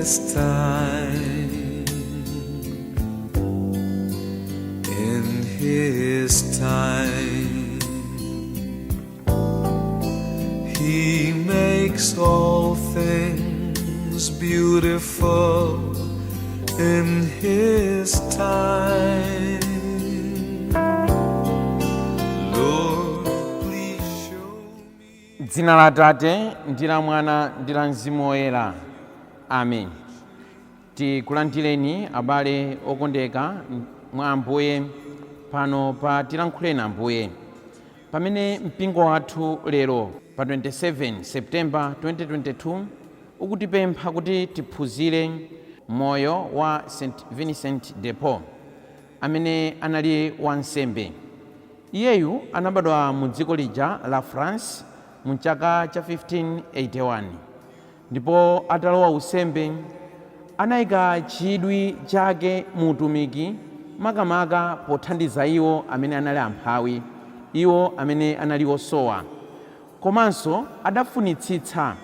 His time, in His time, He makes all things beautiful in His time. Lord, please show me. Dzina la Atate ndi la Mwana ndi la Mzimu Woyera, amen. Tikulandireni, abale okondeka mwa Ambuye, pano pa Tilankhuleni Ambuye, pamene mpingo wathu lero pa 27 Septemba 2022 ukutipempha kuti tiphunzire moyo wa St Vincent de Paul, amene anali wansembe. Iyeyu anabadwa mu dziko lija la France mu chaka cha 1581, ndipo atalowa unsembe anayika chidwi chake mu utumiki, makamaka pothandiza iwo amene anali amphawi, iwo amene anali osowa. Komanso adafunitsitsa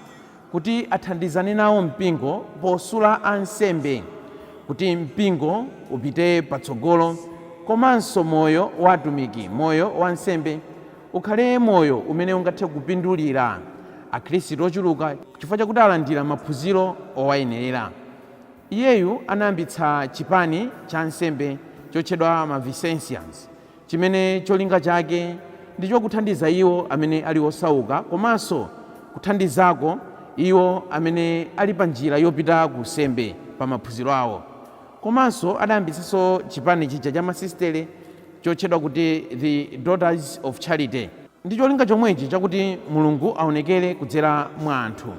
kuti athandizane nawo mpingo posula ansembe kuti mpingo upite patsogolo, komanso moyo wa atumiki, moyo wa nsembe, ukhale moyo umene ungathe kupindulira akhristu ochuluka chifukwa chakuti alandira maphunziro owayenerera. Iyeyu anayambitsa chipani cha nsembe chotchedwa ma Vincentians, chimene cholinga chake ndi chokuthandiza iwo amene ali osauka, komanso kuthandizako iwo amene ali pa njira yopita ku nsembe pa maphunziro awo. Komanso adayambitsanso chipani chija cha masistere chotchedwa kuti the Daughters of Charity, ndi cholinga chomwechi chakuti Mulungu aonekere kudzera mwa anthu.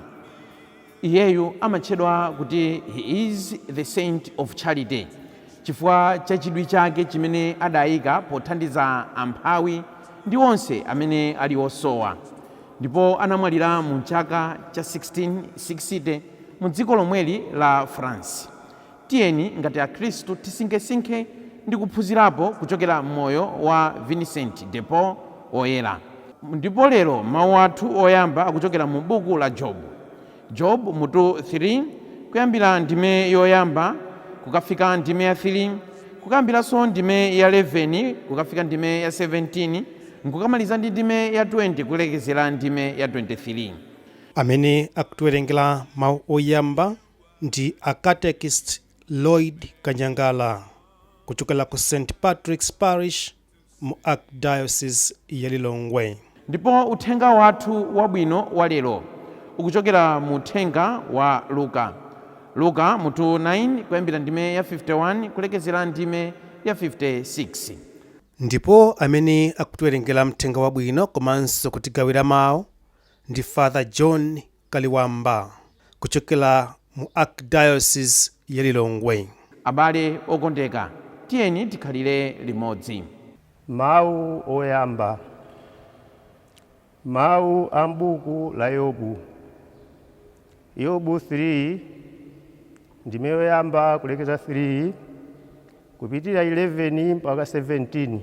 Iyeyu amatchedwa kuti he is the saint of charity chifukwa cha chidwi chake chimene adayika pothandiza amphawi ndi onse amene ali osowa. Ndipo anamwalira mu chaka cha 1660 mu dziko lomweli la France. Tiyeni ngati akhristu tisinkhesinkhe ndi kuphunzirapo kuchokera m'moyo wa Vincent de Paul Oyera. Ndipo lero mawu athu oyamba akuchokera mu buku la Jobu, Job mutu 3, kuyambira ndime yoyamba kukafika ndime ya 3, kukayambiranso ndime ya 11 kukafika ndime ya 17, nkukamaliza ndi ndime ya 20 kulekezera ndime ya 23. Amene akutiwerengera mawu oyamba ndi a Catechist Lloyd Kanyangala kuchokera ku St Patrick's Parish mu Archdiocese ya Lilongwe. Ndipo uthenga wathu wabwino wa lero ukuchokera mu uthenga wa Luka, Luka mutu 9, kuyambira ndime ya 51 kulekezera ndime ya 56. Ndipo amene akutiwerengera mthenga wabwino komanso kutigawira mawu ndi Father John Kaliwamba kuchokera mu Archdiocese ya Lilongwe. Abale okondeka, tiyeni tikhalire limodzi. Mawu oyamba, mawu a m'buku la Yobu, Yobu 3, ndime yoyamba kulekeza 3, kupitira 11 mpaka 17,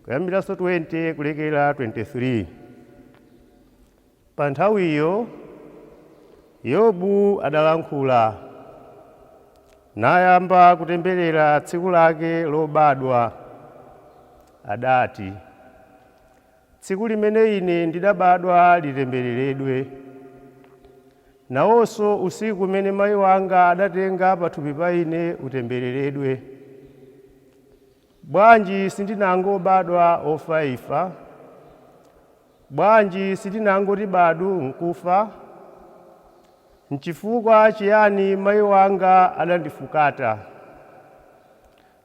kuyambiranso 20 kulekera 23. Pa nthawiyo Yobu adalankhula nayamba kutemberera tsiku lake lobadwa. Adati, "Tsiku limene ine ndidabadwa litembereredwe, nawonso usiku umene mayi wanga adatenga pathupi pa ine utembereredwe. Bwanji sindinangobadwa ofa? Bwanji sindinangoti badu nkufa? Nchifukwa chiyani mayi wanga adandifukata?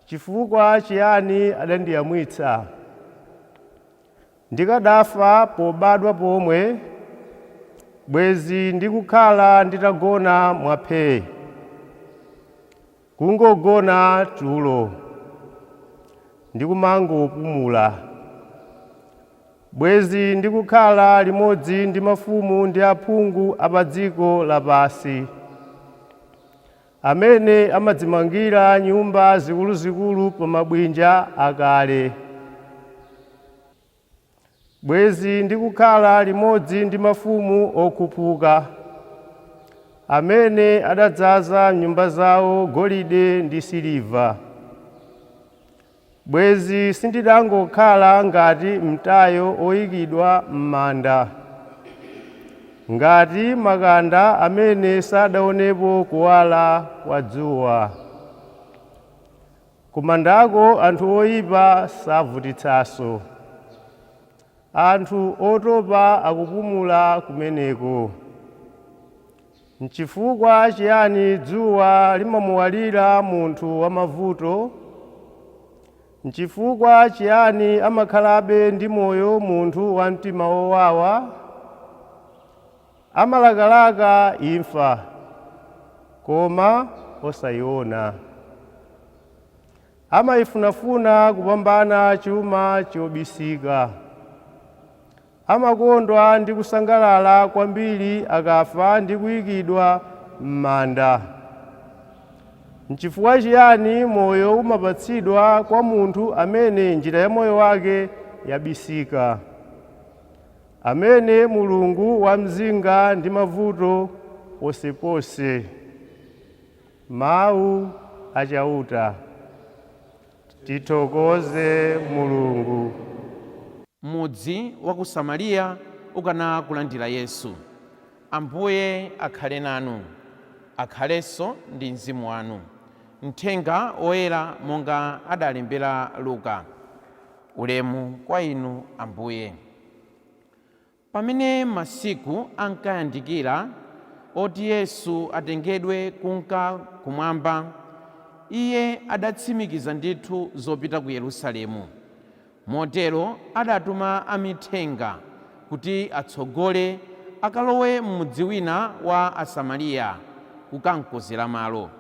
Chifukwa chiyani adandiyamwitsa? Ndikadafa pobadwa pomwe, bwezi ndikukhala nditagona mwaphee, kungogona tulo ndikumangopumula. Bwezi ndikukhala limodzi ndi mafumu ndi aphungu a pa dziko lapansi, amene amadzimangira nyumba zikuluzikulu pa mabwinja akale. Bwezi ndikukhala limodzi ndi mafumu okhuphuka. Amene adadzaza nyumba zawo golide ndi siliva. Bwezi sindidangokhala ngati mtayo oyikidwa m'manda, ngati makanda amene sadaonepo kuwala kwa dzuwa. Kumandako anthu oyipa savutitsanso, anthu otopa akupumula kumeneko. Nchifukwa chiyani dzuwa limamuwalira munthu wamavuto? Nchifukwa chiyani amakhalabe ndi moyo munthu wa mtima wowawa? Amalakalaka imfa, koma osayiona. Amayifunafuna kupambana chuma chobisika. Amakondwa ndi kusangalala kwambiri akafa ndi kuyikidwa m'manda. Nchifukwa chiyani moyo umapatsidwa kwa munthu amene njira ya moyo wake yabisika, amene Mulungu wamzinga ndi mavuto posepose? Mawu achauta. Tithokoze Mulungu. Mudzi wa ku Samariya ukana kulandira Yesu. Ambuye akhale nanu, akhalenso ndi mzimu wanu. Mthenga woyera monga adalembera Luka. Ulemu kwa inu, Ambuye. Pamene masiku ankayandikira oti Yesu atengedwe kunka kumwamba, iye adatsimikiza ndithu zopita ku Yerusalemu. Motero adatuma amithenga kuti atsogole akalowe m'mudzi wina wa Asamariya kukamkonzera malo.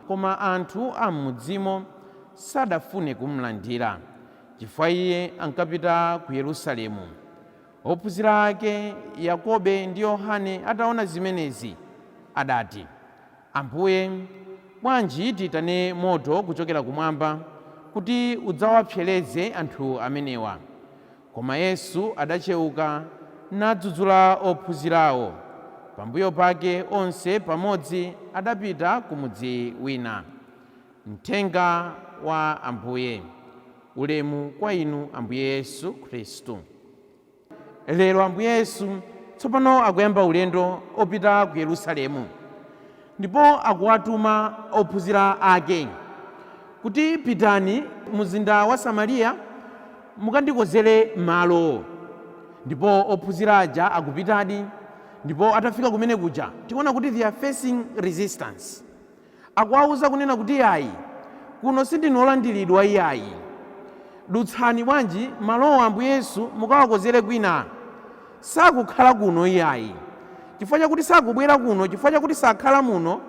Koma anthu a m'mudzimo sadafune kumlandira, chifukwa iye ankapita ku Yerusalemu. Ophunzira ake Yakobe ndi Yohane ataona zimenezi, adati, Ambuye, bwanji tiitane moto kuchokera kumwamba kuti udzawapsereze anthu amenewa? Koma Yesu adachewuka nadzudzula ophunzirawo. Pambuyo pake onse pamodzi adapita ku mudzi wina. Mthenga wa Ambuye. Ulemu kwa inu, Ambuye Yesu Khristu. Lero Ambuye Yesu tsopano akuyamba ulendo opita ku Yerusalemu, ndipo akuwatuma ophunzira ake kuti, pitani mzinda wa Samariya mukandikonzere malo. Ndipo ophunzira aja akupitadi, ndipo atafika kumene kuja tikuona kuti they are facing resistance. Akuwauza kunena kuti, yayi, kuno sindinu olandiridwa iyayi, dutsani bwanji malowa Ambuye Yesu mukawakonzere kwina. Sakukhala kuno iyayi. Chifukwa chakuti sakubwera kuno, chifukwa chakuti sakhala muno,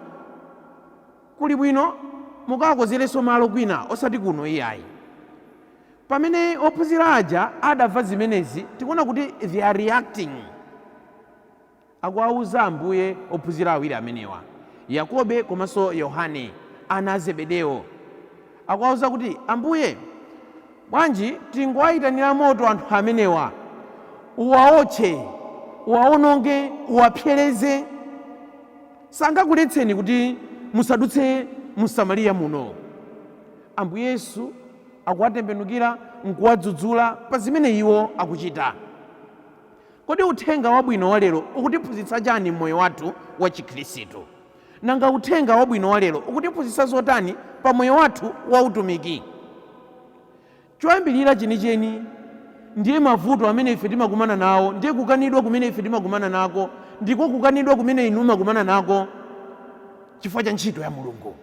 kuli bwino mukawakonzerenso malo kwina, osati kuno iyayi. Pamene ophunzira aja adamva zimenezi, tikuona kuti they are reacting. Akuwauza Ambuye ophunzira awiri amenewa, Yakobe komanso Yohane, ana a Zebedeo, akuwauza kuti, Ambuye, bwanji tingowayitanira moto anthu amenewa, uwaotche, uwawononge, uwapsereze? Sangakuletseni kuti musadutse mu Samariya muno. Ambuye Yesu akuwatembenukira nkuwadzudzula pa zimene iwo akuchita. Kodi uthenga wabwino wa lero ukutiphunzitsa chani m'moyo wathu wa Chikhristu? Nanga uthenga wabwino wa lero ukutiphunzitsa zotani pa moyo wathu wa utumiki? Choyambirira chenicheni ndiye mavuto amene ife timakumana nawo, ndiye kukanidwa kumene ife timakumana nako, ndiko kukanidwa kumene inu mumakumana nako chifukwa cha ntchito ya Mulungu.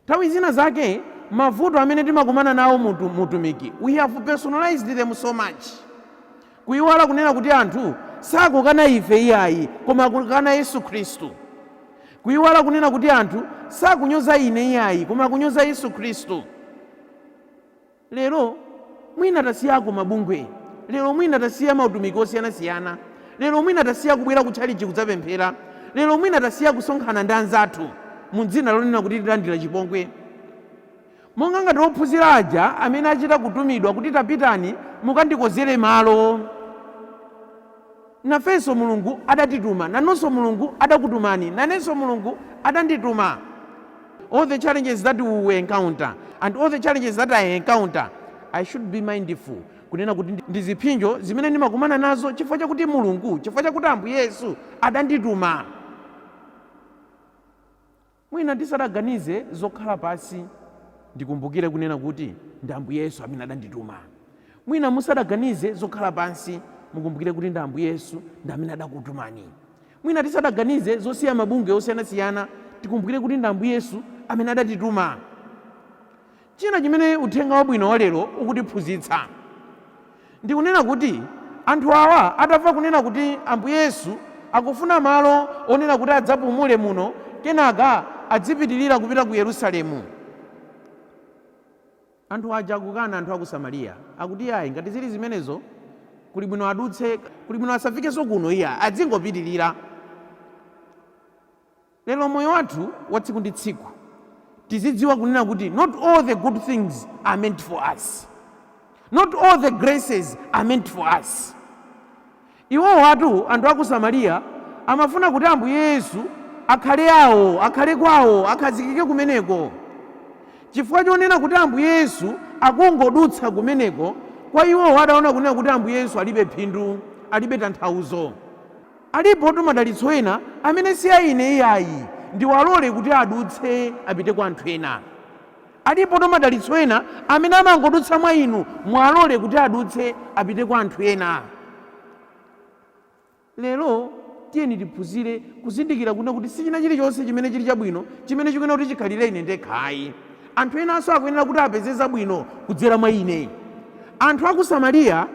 Nthawi zina zake mavuto amene timakumana nawo mutumiki, we have personalized them so much, kuyiwala kunena kuti anthu sakukana ife iyayi, koma akukana Yesu Khristu. Kuyiwala kunena kuti anthu sakunyoza ine iyayi, koma akunyoza Yesu Khristu. Lero mwina tasiyako mabungwe, lero mwina tasiya mautumiki osiyanasiyana, lero mwina tasiya kubwera kutchalichi kudzapemphera, lero mwina tasiya kusonkhana ndi anzathu mu dzina lonena kuti tilandira chipongwe. Monga ngati ophunzira aja amene achita kutumidwa kuti tapitani mukandikonzere malo. Nafenso Mulungu adatituma, nanunso Mulungu adakutumani, nanenso Mulungu adandituma. All the challenges that we will encounter and all the challenges that I encounter, I should be mindful kunena kuti ndi ziphinjo zimene ndimakumana nazo chifukwa chakuti Mulungu, chifukwa chakuti Ambuye Yesu adandituma. Mwina ndisadaganize zokhala pansi, ndikumbukire kunena kuti ndi Ambuye Yesu amene adandituma. Mwina musadaganize zokhala pansi, mukumbukire kuti ndi Ambuye Yesu ndi amene adakutumani. Mwina tisadaganize zosiya mabungwe osiyanasiyana, tikumbukire kuti ndi Ambuye Yesu amene adatituma. China chimene uthenga wabwino wa lero ukutiphunzitsa ndikunena kuti anthu awa atamva kunena kuti Ambuye Yesu akufuna malo onena kuti adzapumule muno, kenaka adzipitirira kupita ku Yerusalemu, anthu aja akukana. Anthu aku Samariya akuti ayi, ngati zili zimenezo kuli bwino adutse, kuli bwino asafikenso kuno, iya, adzingopitirira. Lero moyo wathu wa tsiku ndi tsiku tizidziwa kunena kuti not all the good things are meant for us, not all the graces are meant for us. Iwowo atu, anthu aku Samariya, amafuna kuti Ambuye Yesu akhale awo, akhale kwawo, akhazikike kumeneko. Chifukwa chonena kuti Ambuye Yesu akungodutsa kumeneko, kwa iwowo adaona kunena kuti Ambuye Yesu alibe phindu, alibe tanthauzo. Alipotu madalitso ena amene si a ine iyayi, ndiwalole kuti adutse apite kwa anthu ena. Alipotu madalitso ena amene amangodutsa mwa inu, mwalole kuti adutse apite kwa anthu ena. Lero tiyeni tiphunzire kuzindikira kunena kuti si china chilichonse chimene chili chabwino chimene chikuyenera kuti chikhalire ine ndekha ayi. Anthu enanso akuyenera kuti apeze zabwino kudzera mwa ine. Anthu aku Samariya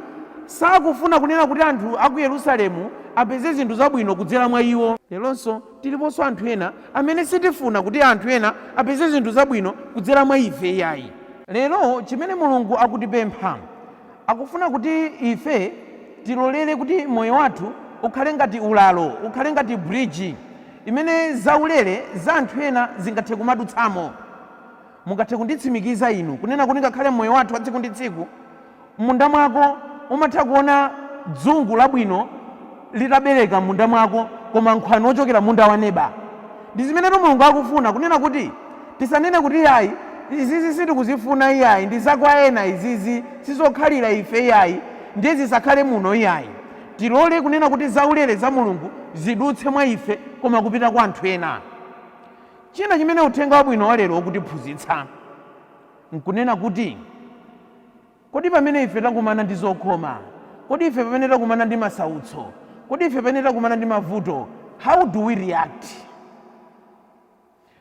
sakufuna kunena kuti anthu aku Yerusalemu apeze zinthu zabwino kudzera mwa iwo. Leronso tiliponso anthu ena amene sitifuna kuti anthu ena apeze zinthu zabwino kudzera mwa ife iyayi. Lero chimene Mulungu akutipempha, akufuna kuti ife tilolere kuti moyo wathu ukhale ngati ulalo, ukhale ngati bridge imene zaulere za anthu ena zingathe kumadutsamo. Mungathe kunditsimikiza inu kunena kuti ngakhale moyo wathu wa tsiku ndi tsiku, m'munda mwako umatha kuona dzungu labwino litabereka m'munda mwako, koma nkhwani ochokera munda wa neba. Ndi zimenetu Mulungu akufuna kunena kuti tisanene kuti iyayi, izizi sitikuzifuna iyayi, ndi zakwa ena izizi, sizokhalira ife iyayi, ndiye zisakhale muno iyayi. Tilole kunena kuti zaulere za Mulungu zidutse mwa ife koma kupita kwa anthu ena. China chimene uthenga wabwino wa lero ukutiphunzitsa nkunena kuti kodi pamene ife takumana ndi zokhoma, kodi ife pamene takumana ndi masautso, kodi ife pamene takumana ndi mavuto, how do we react?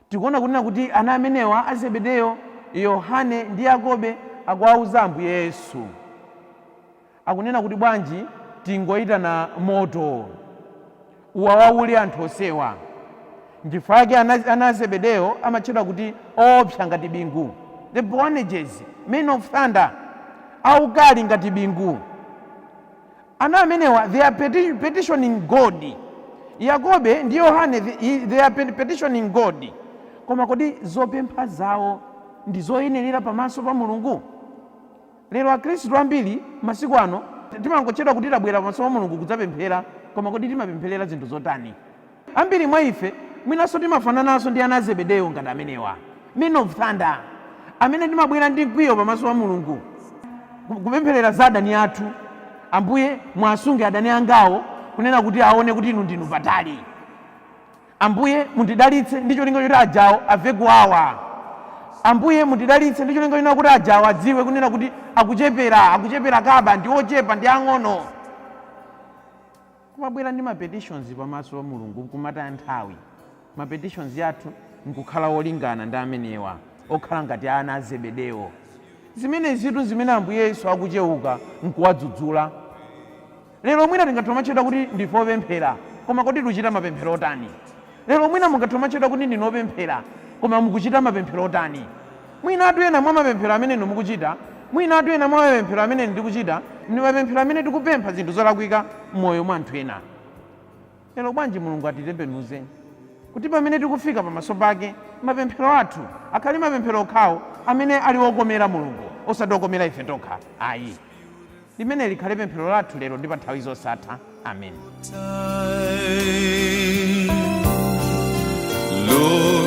Tikuona kunena kuti ana amenewa a Zebedeyo, Yohane ndi Yakobe, akuwauza Ambuye Yesu, akunena kuti bwanji tingoyitana moto uwawaule anthu onsewa? Nchifukwa chake ana a Zebedeyo amatchedwa kuti oopsa ngati bingu, the Boanerges, men of thunder, aukali ngati bingu. Ana amenewa, they are petitioning God. Yakobe ndi Yohane, they are petitioning God. Koma kodi zopempha zawo ndi zoyenerera pamaso pa Mulungu? Lero Akhristu ambiri masiku ano timangotchedwa kuti tabwera pamaso pa Mulungu kudzapemphera, koma kodi timapempherera zinthu zotani? Ambiri mwa ife mwinanso timafanananso ndi ana a Zebedeyo ngati amenewa, men of thunder, amene timabwera ndi mkwiyo pamaso pa Mulungu kupempherera za adani athu. Ambuye, mwasunge adani angawo kunena kuti aone kuti inu ndinu patali. Ambuye, mundidalitse ndi cholinga choti ajawo amve kuwawa. Ambuye, mundidalitse ndi cholinga chonena kuti ajawo adziwe kunena kuti akuchepera, akuchepera kaba, ndi ochepa, ndi ang'ono. Kumabwera ndi ma petitions pamaso pa Mulungu kumataya nthawi. Ma petitions athu nkukhala olingana ndi amenewa, okhala ngati ana a Zebedeyo. Zimenezitu zimene Ambuye Yesu akuchewuka nkuwadzudzula. Lero mwina tingathe kumatchedwa kuti ndife opemphera, koma kodi tikuchita mapemphero otani? Lero mwina mungathe kumatchedwa kuti ndinu opemphera, koma mukuchita mapemphero otani? Mwinatu ena mwa mapemphero amene inu mukuchita, mwinatu ena mwa mapemphero amene ine ndikuchita, ndi mapemphero amene tikupempha zinthu zolakwika m'moyo mwa anthu ena. Lero bwanji Mulungu atitembenuze kuti pamene tikufika pamaso pake, mapemphero athu akhale mapemphero okhawo amene ali okomera Mulungu, osati okomera ife tokha ayi. Limene likhale pemphero lathu lero ndi pa nthawi zosatha. Amen. Time. Lord,